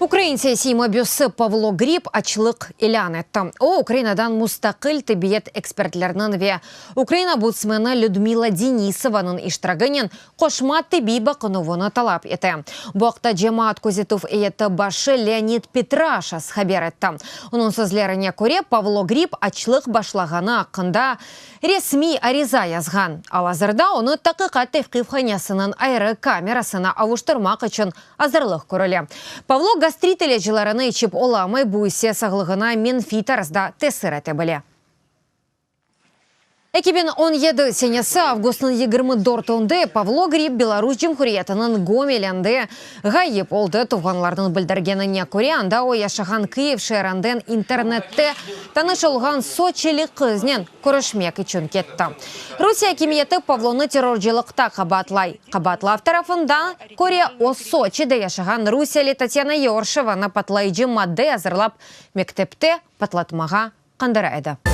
Ukrain siyasiy mabüsi Pavlo Grib açlıq ilân etti. O, Ukrainadan mustaqil tibbiyet ekspertleriniñ ve Ukraina ombudsmeni Lüdmila Denisovanıñ iştiraginen qoşma tibbiy baqınuvını talap ete. Bu aqta Cemaat közetüv eyeti başı Leonid Petraşas haber etti. Onıñ sözlerine köre, Pavlo Grib açlıq başlağanı aqqında Resmiy ariza yazğan. Al-azırda onı taqiqat tevqifhanesiniñ ayrı kamerasına avuştırmaq içün azırlıq körüle. Pavlo gastrit ilâclarını içip olamay, bu ise sağlığına menfiy tarzda tesir ete bile. 2017 senesi avgustnıñ 24-nde Pavlo Grib Belarus Cumhuriyetiniñ Gomelinde ğayıp oldı. Tuvğanlarınıñ bildirgenine köre, anda o yaşağan Kyiv şeerinden internette tanış olğan soçili qıznen körüşmek içün ketti. Rusiye akimiyeti Pavlonı terrorcılıqta qabaatlay. Qabaatlav tarafından köre, o, Soçide yaşağan rusiyeli Tatyana Yorşevanı patlayıcı madde azırlap, mektepte patlatmağa qandıra edi.